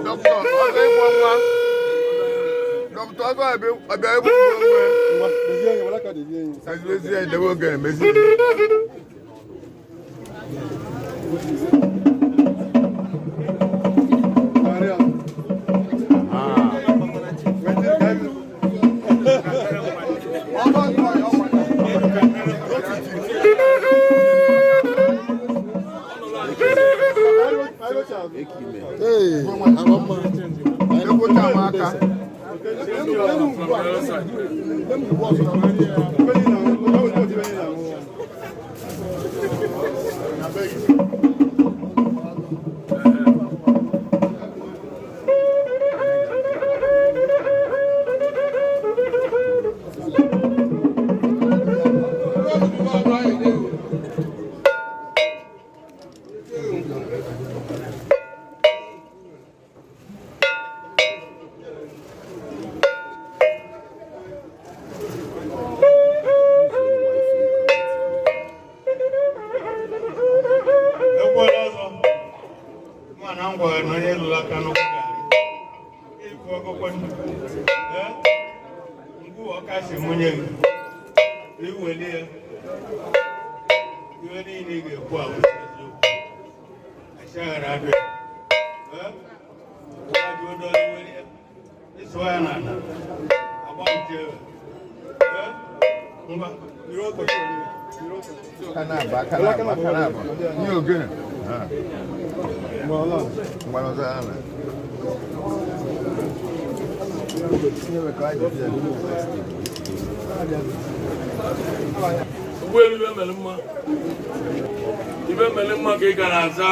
Dọkịta ọzọ ịgwọ nwa. Dọkịta ọzọ abịa ịgwọ nwa. Mezie ya, debe oge mezie. Ekwucha m aka. Ekwela ọzọ mana m gwara na onye lụrụ aka n'ụkwụ garị ịfụ ọkụkọ ndụ ngwu ọka si mụnye gị iweli ya iwe niile ị ga-ekwu abụ eziokwu achaghara abịa ụwa iweli ya ịsụọ ya n'ala agba nche ngwa Aka na-abụ, aka na-abụ, aka na-abụ. Nye ogene. Ngwa ọzọ ya na. Ụgbọelu ibe mere mma, ibe mere mma ka ị gara aza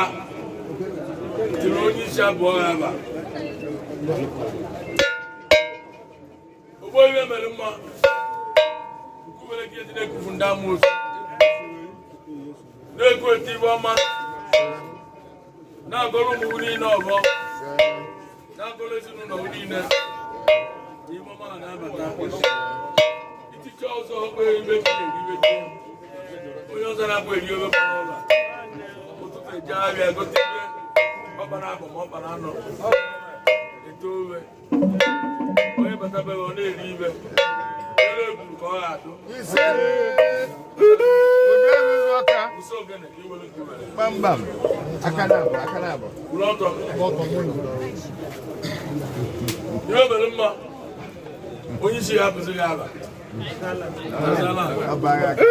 tiri onye isi abụọ ya aba. Ụgbọelu ibe mere mma nkwubere ka ezi na-ekufu ndị amoosu na-ekwu eti ibe ọma na-agọrọ ụmụ niile ọbọ na-agọrọ ezinụlọ niile ibe ọma na-abata iticha ọzọ okpere ibe ka eri ibe tie onye ọzọ na-abụ eri obe kpọrọ ụlọ ụtụtụ eje ahịa gote ibe ọkpara abụ ma ọkpara anọ eto obe onye bata be ọ na-eri ibe ere ekwuru ka ọ ga-adụ Ise. Obi ezuzu ọka. ụsọ ogene ka iwere nke iwere Gbamgbam. Aka na-abụ, aka na-abụ. kwụrụ ọtọ ihe mere mma onye isi ya abụzighị aba. Ọba ya aka.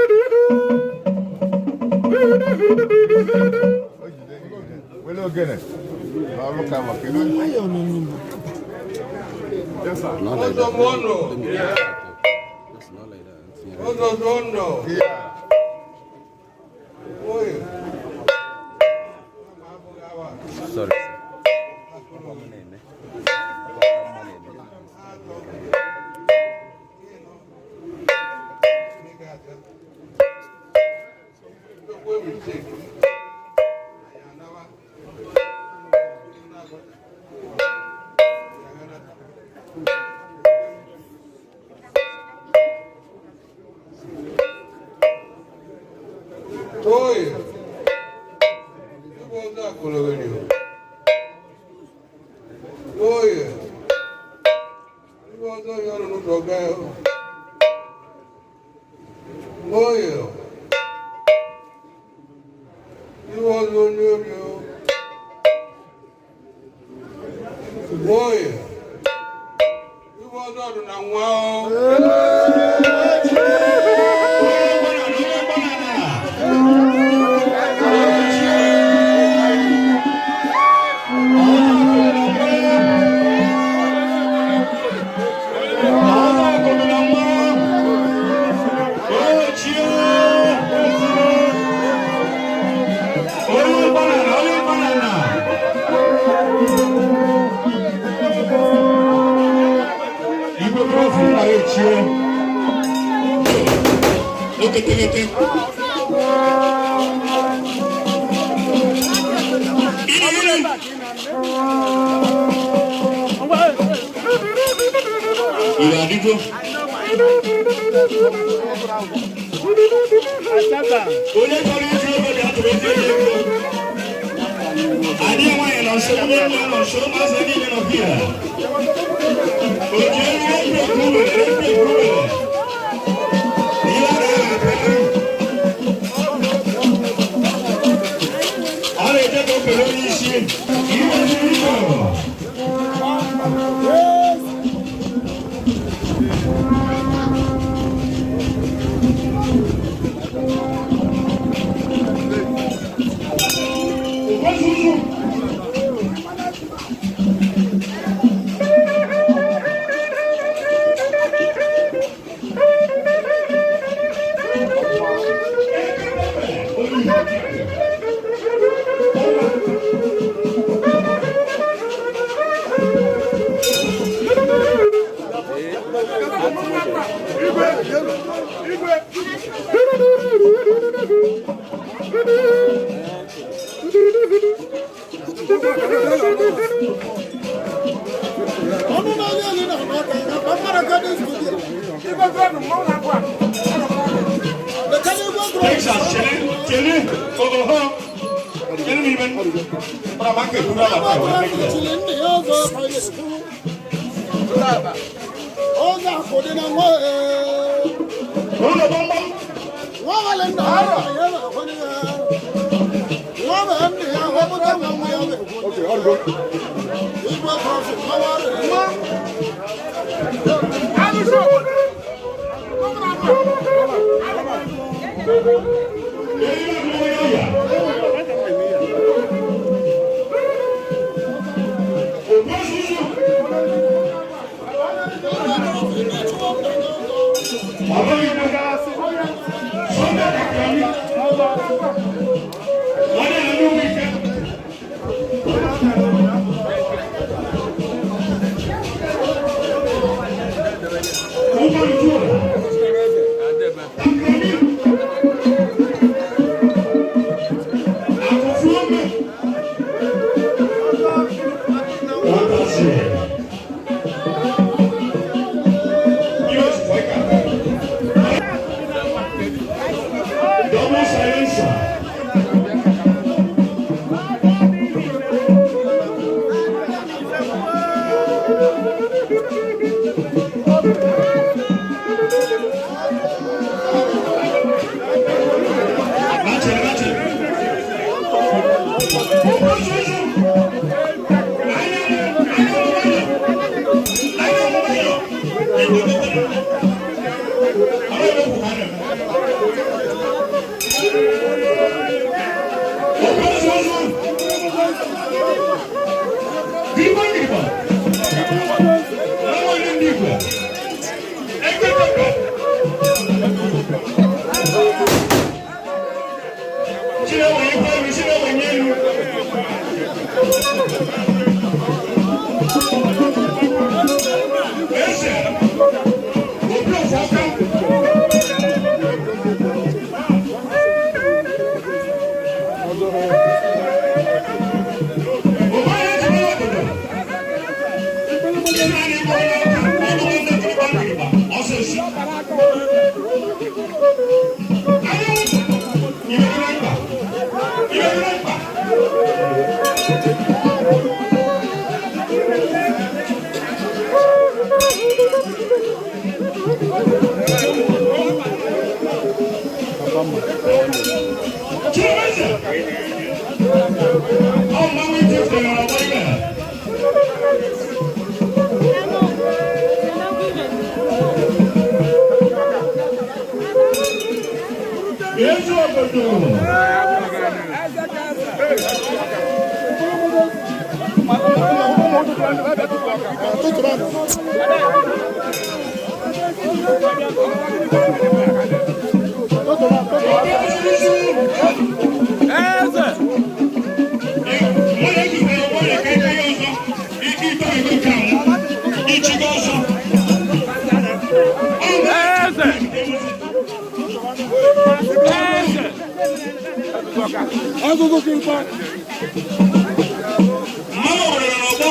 O jide gị jide. Wele ogene. Na ọrụ ka maka ilu. Ọzọ mụọnụ. Ọzọ mụọnụ. Oye. Sorry. Oye. Ibo ọzọ akụlụwere. Oye. Ibo ọzọ ya ọrụ n'ụzọ gaa. Oye. Ibo ọzọ onye ori o. Oye. Ibo ọzọ dị na nwa o. Igwe prof nna ya echie oketegete. Ìwà àdúgbò. Onye chọrọ iji ego bịa tụrụ ezi ego. Adị nwaanyị nọ nso, nwunye nna nọ nso, ụmụazị niile nọ bịa. Oji eriri ekwu nwere, ekwu nwere. Ihe a na-aka. Ọ na-eje ka o kele onye isi. Ihe ndị Igbo. Ogwezuzu. Texas, chere, chere, oho. Chere m ibe. Ọra maka ekwuru ala taa. Ụlọ gbamgbam. Double silencer. Mache, mache. Eze, obi ofu aka. Eze obodo. Mmanụ obodo n'ọgbọ.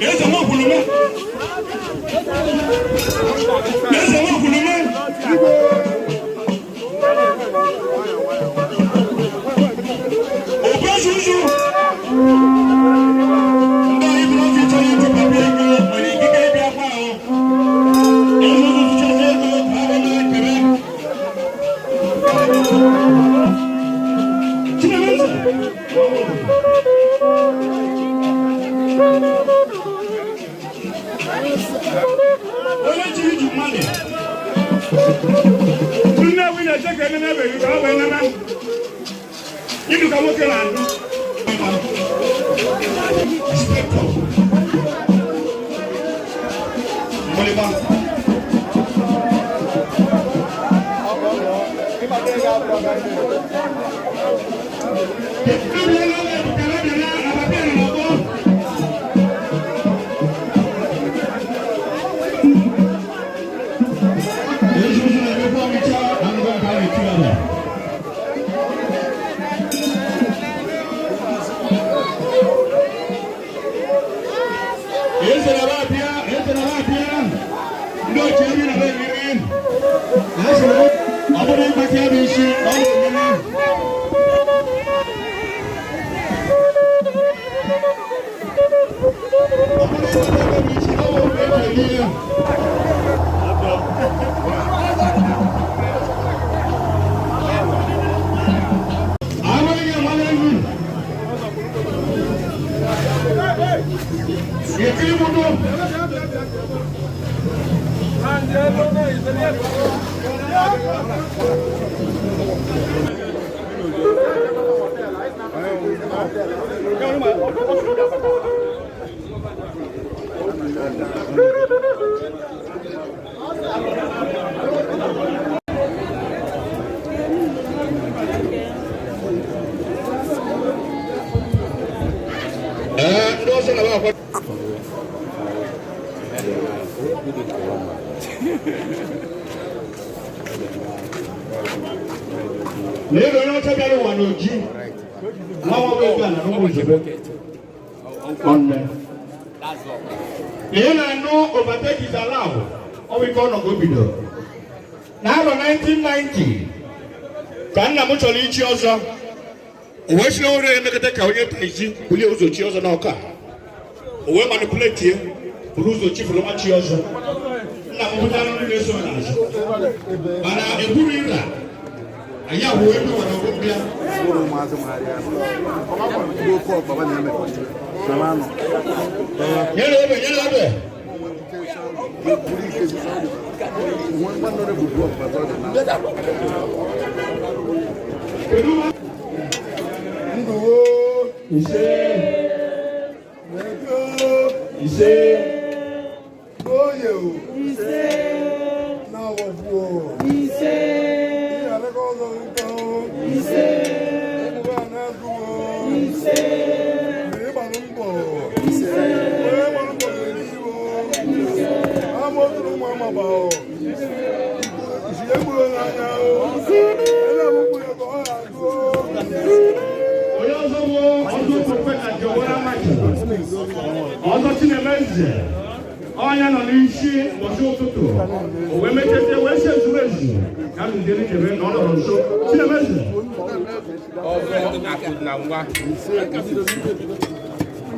Eze nwa obodo. Nwakwulume. Eze Nwakwulume. Obezuzu. Ndị anyị bụrụ ofe chọrọ ịchụpụ ego nwere ikike ịbịa kwa ahụ. Ezuzu tụchasị ego ka ha na-ekere. Chinemeze. Onye chiri ji mmadụ. Nnewi na-eche ka ememe ebeghị ka ọ bụ ememe. Ịdụ ka nwoke na-anụ. Inspector. Mgbịrịgba. Ndị ochie eri na be eriri. Ọ bụrụ ịgbatị ya bụ isi, ọ bụ oriri. Ọ bụrụ ịgbatị ya bụ isi, ọ bụ oriri ya. Àwọn èèyàn wọn lẹ́nu. Ìkíni múdú. Ndị ọsọ na ba n'elu onye ọcha bịara ụwa n'oji nwa nwa ego a na n'ụmụ nzube nwanne ihe na-anụ overtake is allowed. Ọ bụ ike ọ nọ ka o bidoro n'arọ 1990 ka nna m chọrọ ichi ọzọ. O wee si n'ọrụ ya emekọta ka onye taxi bulie ụzọ chi ọzọ n'ọka. O wee manipulate ya buru ụzọ chifuru nwa chi ọzọ. Nna m pụtara ndị na-eso m n'azụ, mana eburu ịra anyị abụọ ebe nwere ọgụ mbịa. Ụmụazị magharịa ndị oke ọkpaba na-emekọta na anọ. Nyere ebe, nyere ebe. Buru ike nwe nwanne bụ bụ ọkpaba dị na. Ndụwo. Ise. Ego. Ise. N'oye o. N'ọwọgbu o. Ihe alaka ọzọ nke o. Ụmụ a na-agụ o. Ịgbalụ mbọ. Onye gbalụ mbọ ga-eri iwe o. Ama oturu ụmụ amaba o. Isi egburu n'anya o. Ele mkpụrụ ya ka ọ ga-agụ o. Onye ọzọ bụ ọzọ okpukpe na Jowara Maki, ọzọ Chinemeze. Ọnya nọ n'isi ụbọchị ụtụtụ, o wee mechezie wee si ezumezu ya lụziere jebe na ọ nọrọ nso. Chinemeze. Ọzọ akụ na nwa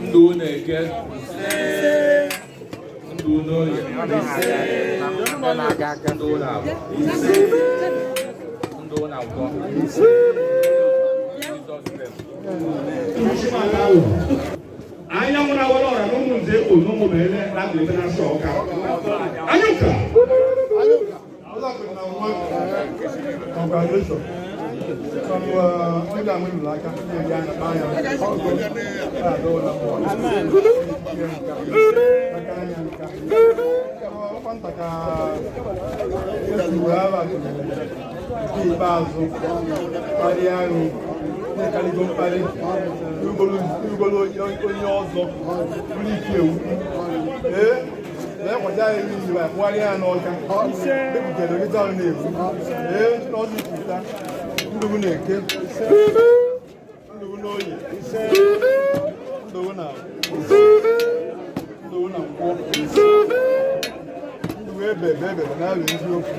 ndụ na-eke, ndụ n'oye, ndụ na-abụ, ndụ na nkwọ. Jesus name. Anyanwụ na-awara ọra n'ụmụ nze ekpo n'ụmụ bele na agụlete na nsọ ọka anyụka. Congratulations. From onye amụ lụrụ aka, ihe ya anya adọwala mbọ. Aka anya nka. Ọkwa nta ka esi wee aba nke ikpeazụ kparịa arụ na-ekarịgo mkparị irugolo onye ọzọ bụrụ ike ewu. Ee, na-ekwaja ya iyi wa kpụgharịa ya n'ọka ebugere ogide ọrụ na-ebu. Ee, na ọzọ ikwuta ndụgụ na-eke, ndụgụ n'oye, ndụgụ na ndụgụ. Ndụ na nkwọ. Ndụ ebe ebe ebe na-alụ eziokwu.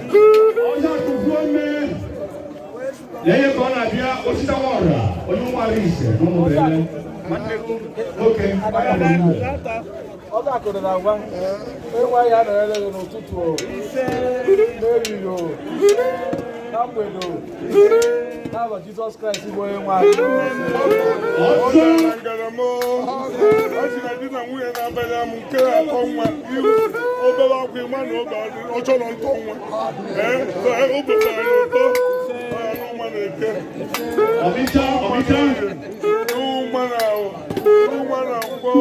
Ọzọ akụkụ ome. Lee ka ọ na-abịa osisi ọra onye nwara ise n'ụmụ ele. Nwoke, Ọzọ akụrụ na agwa. Ịnwa ya nọrọ gị n'ụtụtụ o. N'ehihie o. Na mgbede o. N'aha Jizọs Kraịst bụ onye nwe anyị. Ọzọ Ngarama ọ sị na di na nwunye na-abalị amụ nke atọ nwa ihu obere akwa ịma na obe ọ chọrọ ntọ nwa ee obe anyị ụtọ anụ nwa na-eke ọbịcha ọbịcha. nwa na nwa na nkwọ.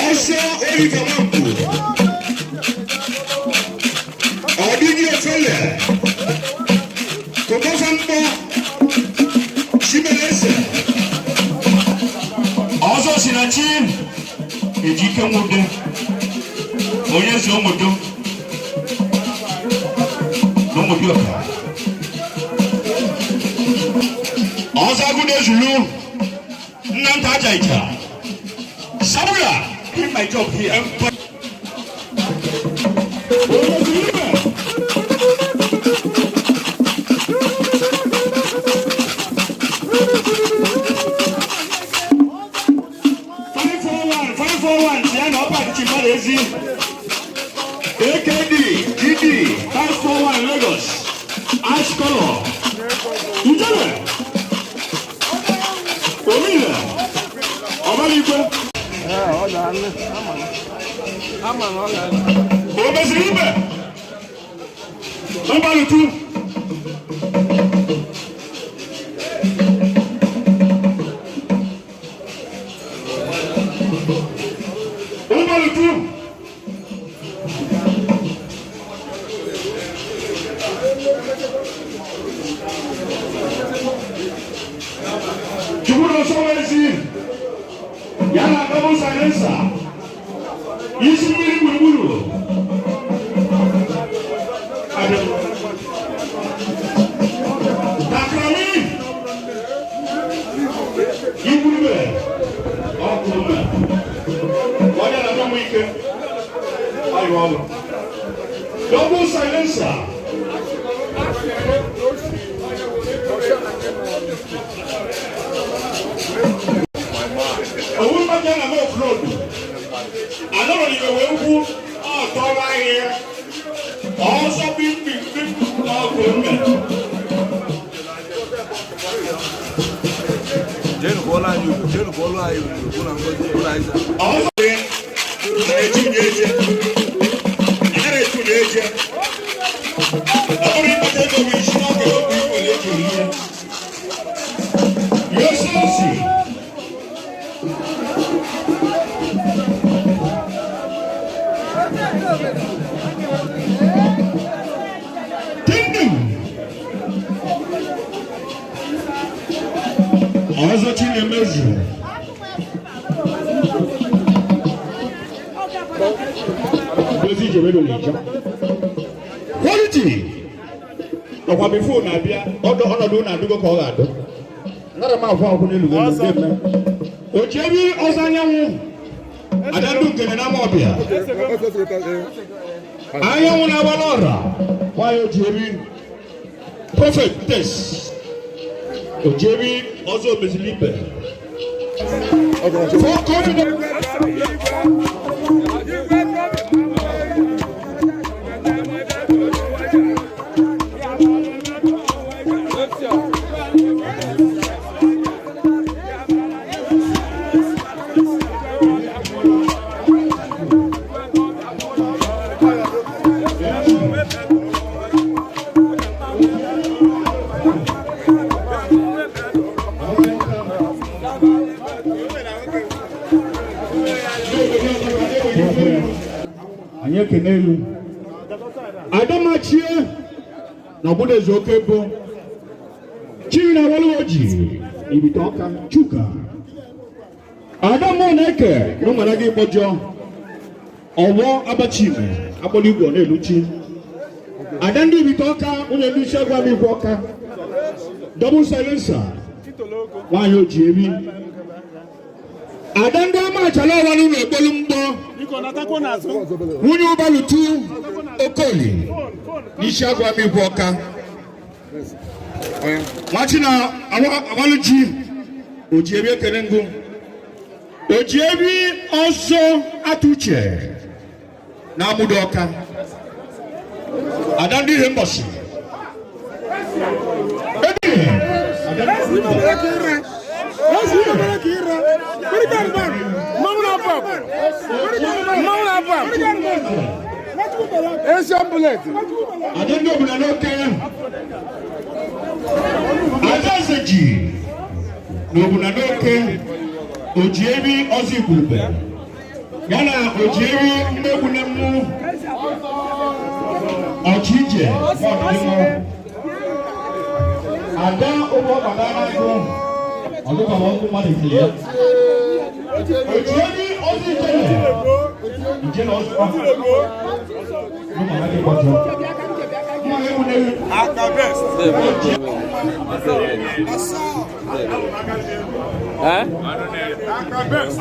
Ọsọ Oliver Mampo, ọdịdị ofele, kòkòfà mbọ, Chimeleze, ọzọ si na chi, Ejike Nwude, onye eze Omodo, na Ụmụdịọka. Ọzọ Agụde Zulu, Nnamdi Ajaija, Samuel, give my job here. 541, 541, ya na ọba Chimara Ezi. AKD, GD, 541 Lagos. Ash color. Ijele. Omile. Ọbaligwe. O mesiri ibe. Mgbalutu. Mgbalutu. Chukwu na ọsọ ezi. Ya na double silencer. Isi mmiri gburugburu. Abịa. Takrami. Igwurube. Ọkụrụme. Onye na-adọ m ike. Ayọ ọrụ. Double silencer. Owu mmadụ na m offload. Anọrọ n'ime wee kwu ọtọrọ ahịa. Ọsọ bim bim bim ọkụ mme. Jenu kụọlụ anyị ugwu, jenu kụọlụ anyị ugwu, bụ na ngozi bụ na Aịza. Ọsọ na-echu na-eje. Anaghị echu na-eje. Ọ bụrụ ịkpata ego bụ isi n'ọka okwu ikwe na-eji ihe. Yososi. Tindu. Ọzọ Chinemezu. Dozi ijebe n'Ija. Quality. Ọkwa before na-abịa ọdụ ọnọdụ na-adụgo ka ọ ga-adụ. Nara m ahụ ahụ n'elu gị ndị eme. Ochebi ọzọ anyanwụ. Adandu nkene na ama ọbịa. Anyanwụ na-agba n'ọra. Nwanyị Ochebi. Prophet Tes. Ochebi ọzọ omezili ibe. For confidence. Anyị ekene elu. Adamachie na Ọbụdeze oke bụ Chiri Awolowo Ibite Ọka Chuka. Adamụ na-eke na ụmụara gị kpọjọ ọwọ Abachime agbọrọ igwe ọ na-eluchi. Ada ndị Ibite Ọka nwunye ndị isi agwa m igwe Ọka. Double silencer nwaanyị oji ebi. Ada ndị ọma achala ọwa n'ụlọ ekpolu mgbọ. Nwunye ụbalụtu Okoli n'isi agwa m igwe Ọka. Nwachi na awaluji oji ebi ekene ngụ. Oji ebi ọzọ atụche na amụdo Ọka. Ada ndị ihe mbọsị. Ebe ada ndị Asian bullet. Ada ndị obodo n'oke. Ada eze ji n'obodo n'oke oji ebi ọzọ igwurube ya na oji ebi mmegbu na mmụ ọchị ije ọdịmụ. Ada ụgbọ gbagara agụ ọdụkọwa ọkụ mmadụ kiri ya. Oji ebi ọzọ ijele ijele ọzọ ụmụ gị gbọjọ mma egwu n'ewu. Aka best. Aka best.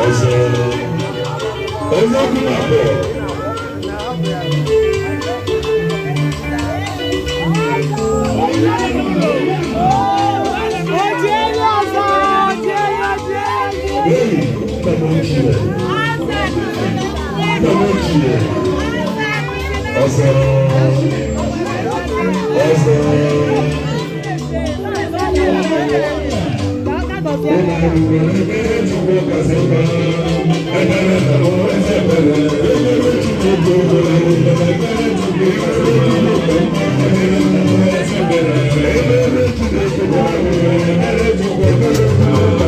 Ọzọ ọzọ ọkụ na-abụ. Ei, nna m ochie, nna m ochie, ọzọ ọzọ ụlọ arụrụ ebere Chukwu kasị mma, ebere na eze ebere, ebere Chukwu bụ ebere Chukwu kasị mma, ebere na eze ebere, ebere Chukwu bụ ebere Chukwu kasị mma.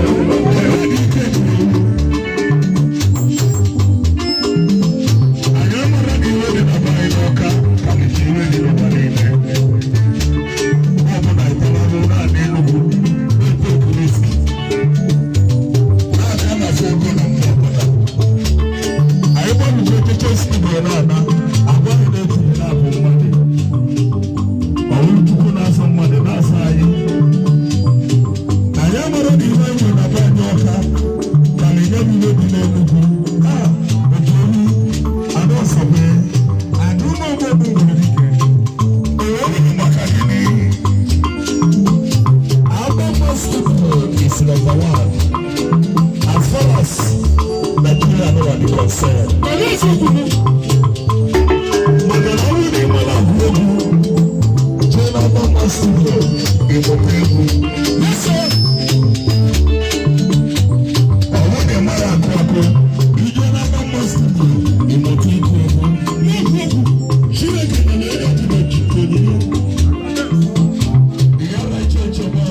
Eziokwu m, maka na ọ bụrụ na ị mara agụ egwu, jee na Bamba studio ịmụta egwu. Yes, sir. Ọ bụrụ na ị mara akụ akụ, ije na Bamba studio ịmụta ịkụ egwu. N'ikwu okwu, Chineke nyere onye ọbụla onyinye. Ya na iche eche ọba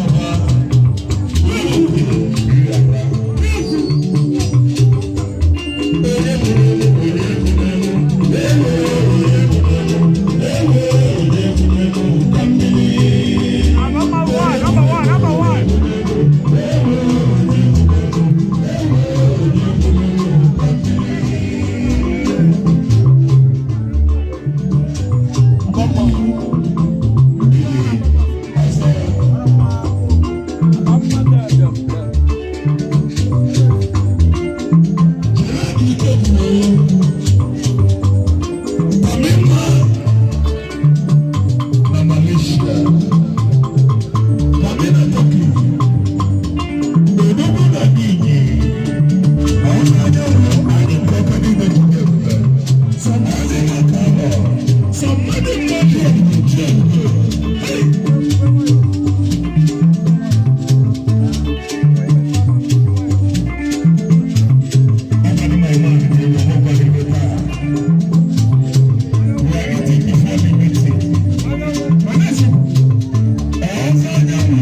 Number one, number one, number one. Pamima na Malaysia, Pamina Turkey, Odogwu na Niji, ọhụrụ anyanwụ anyị nke ọka niile jide ebube. Somebody maka ụlọ, somebody mmadụ ebube ji ebube. Hey! Abalị ma ịma nke ewu ọgbọ ebe taa. We are eating before the meeting. Mana ọzọ anyanwụ,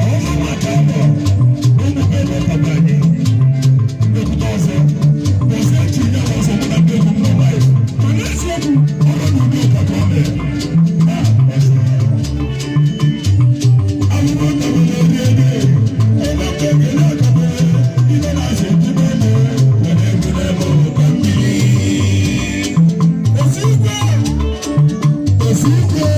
ọzọ maka ụlọ, ụmụ ebe ọkaba anyị. Nnekwute ọzọ, ọzọ echi ya ọzọ mụ na ndị egwu m nọ live. Mana eziokwu, ọrụ na ụdị ụka ka ọ mee. Ha, ọzọ. Ahụhụ ọtọrọ na-eri eri, ebe nke ekele akabe, ibe na-asị ntụbe eme, were egwu n'ebe ụka mmiri. Osikwe! Osikwe!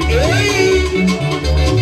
Hey!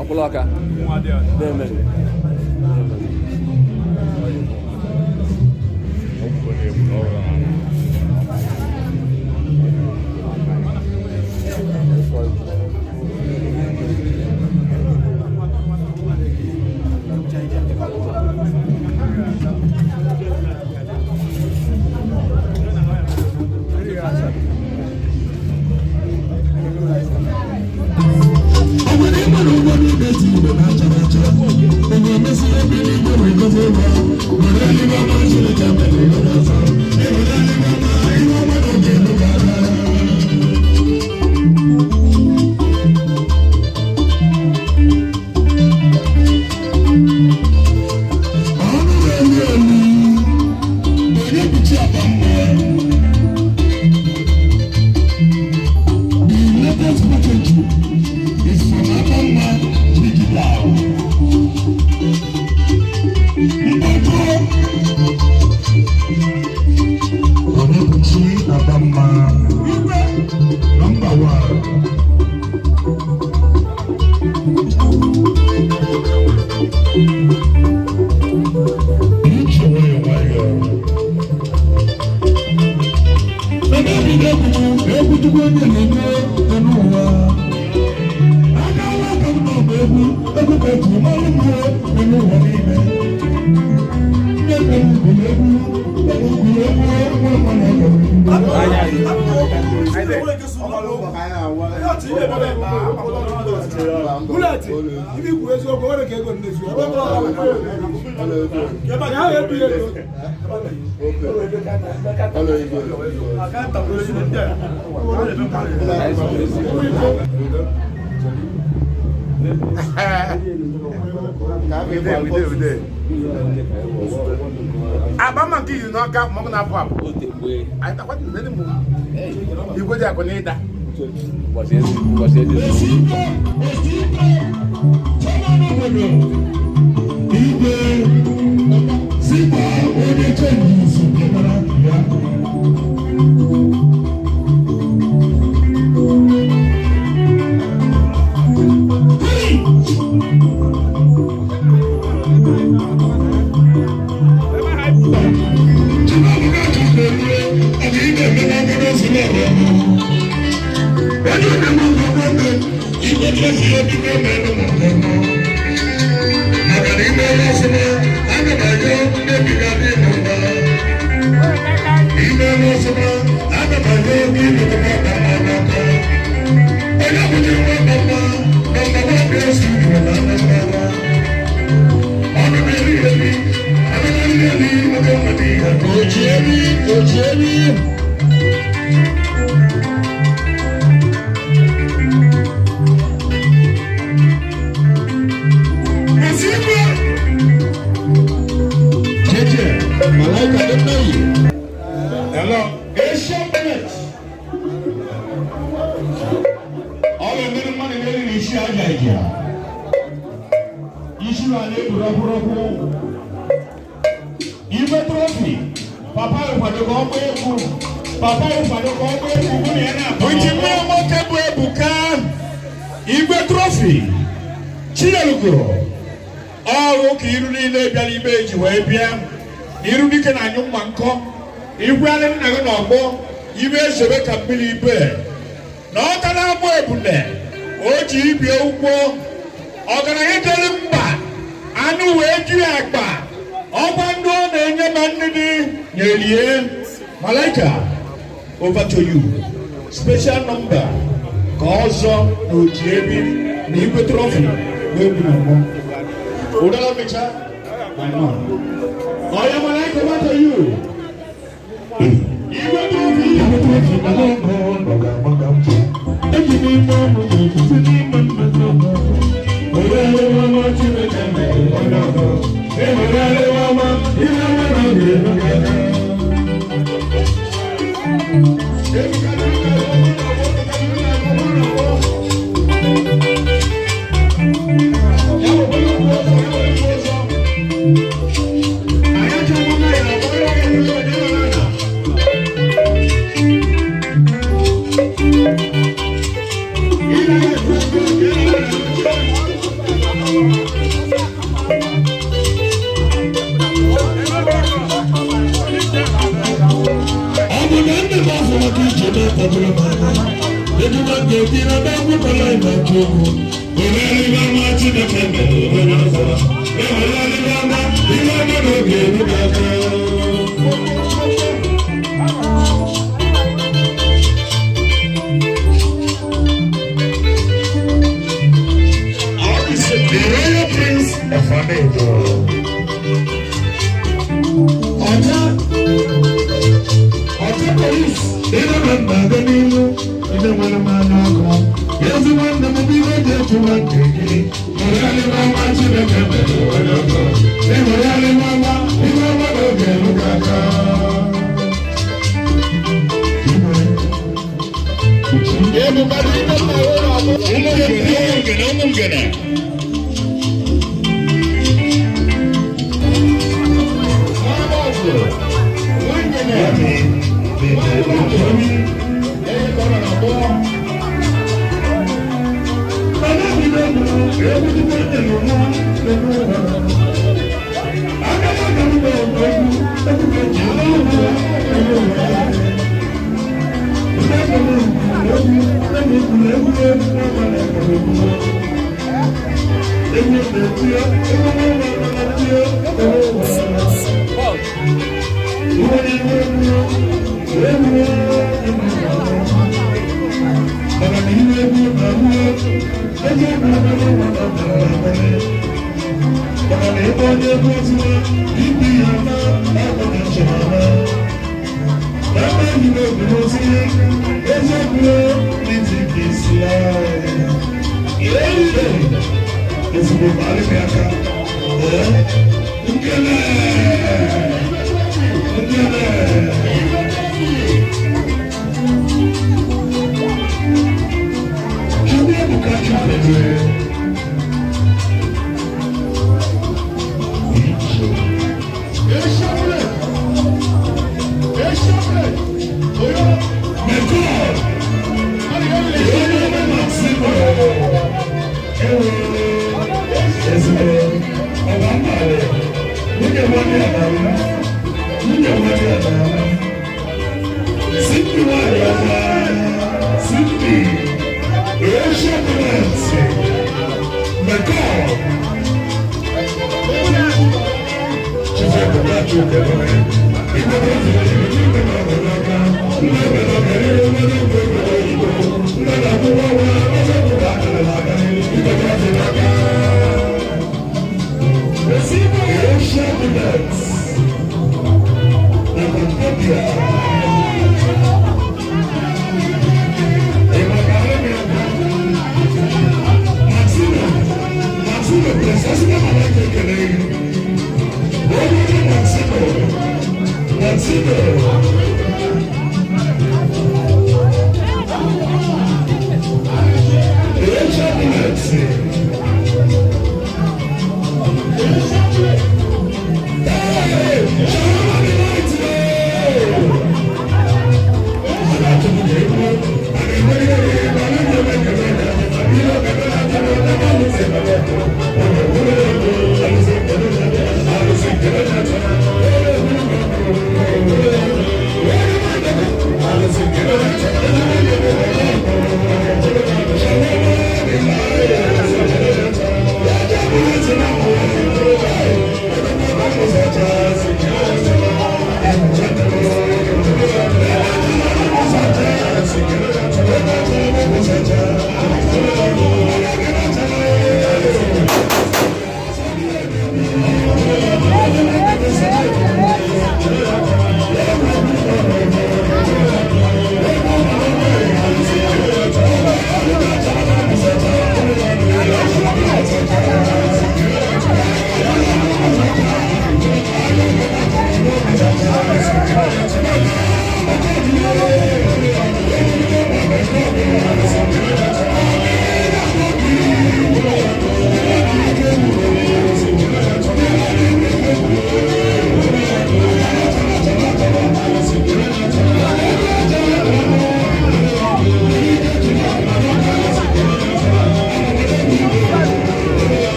Ọkpụlọka. Deme. Abama nke izi n'ọka ma ọ bụ na-apụ apụ. Anyị takwa dị n'elu mụ. Igwe dị akụ n'ịda. Igwe sikwa onye chenji izu mara ya. Ọrụ ka iru niile bịara ibe eji wee bịa na iru dike na anyụ mma nkọ igwualị nna gị n'ọgbọ ibe ezobe ka mmiri ibe na ọka na-agbụ ebune o ji ibie ụgwọ ọgaranya jere mba anụ wee ju ya akpa ọgwa ndị ọ na-enye ma nnidi nyerie. Malaika, over to you. Special number ka ọzọ na oji ebi na igwe trophy wee bu n'ọgbọ ụdara mecha my man. Oya, Malaika, over to you. Igwe trophy. Eji n'ime ọmụ na-ebute n'ime mmezi ọma. Ewere ọma Chineke mere onye ọzọ. Ewere ọma ihe ọma na ọ ga-eme gị aka. Ọ bụ na ndị m afọ maka ije na-akpọtụrụ m anya. Ejima m ga-ebi na ebe egwupụla ịma nke okwu. Ewere ọma Chineke mere onye ọzọ. Ewere ọma ihe ọma na ọ ga-eru gị aka. The Royal Prince of Anedo. Ọjà Ọjà Police. Ịnọ na nna aga n'ihu, ndị nwere m anya ọkụ. Ezi nwanne m bụ ihe eji echu nwanne gị. Ewere ọma Chineke mere onye ọzọ. Ewere ọma ihe ọma na ọ ga-eru gị aka. Ụmụ ngene, ụmụ ngene, ụmụ ngene.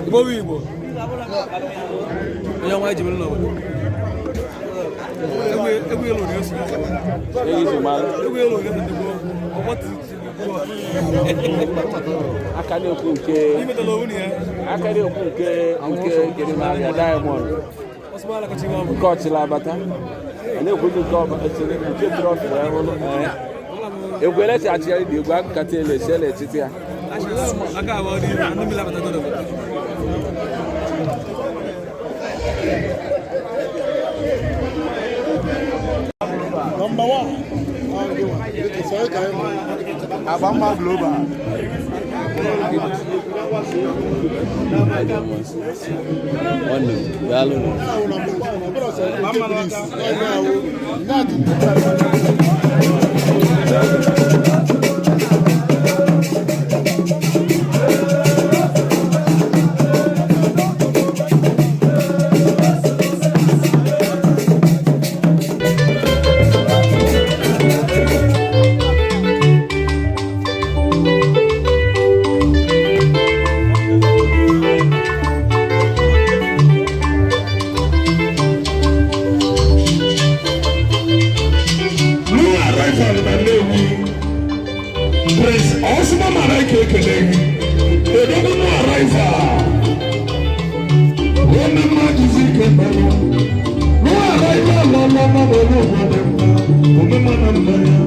Igbo bụ Igbo onye ọnwa eji mere n'obodo egwu elu na-eso egwu elu na-eso ndị gboo ọgbọ tiri gboo aka na-ekwu nke imetala onwe ya aka na-ekwu nke nke nke na-abịa diamond ọsụmala kacha iwe ọbụ nke ọchịla abata a na-ekwuzi nke ọba echere nke trọfị wee hụrụ ee egwu elechi achịgharị dị egwu akụkata ele esi ele etiti ya aka abụọ dị ime ndị mmiri abata n'obodo. Number one. Agbamma Global. Nwanne m, daalụ nụ. New arrival na Nnewi. Prince Osman Maraike ekele gị. Odogwu new arrival. Onye mmadụ zi ike mmanụ. New arrival lọlọ mmadụ onye ụgwọ dị mma. Omema na mma ya.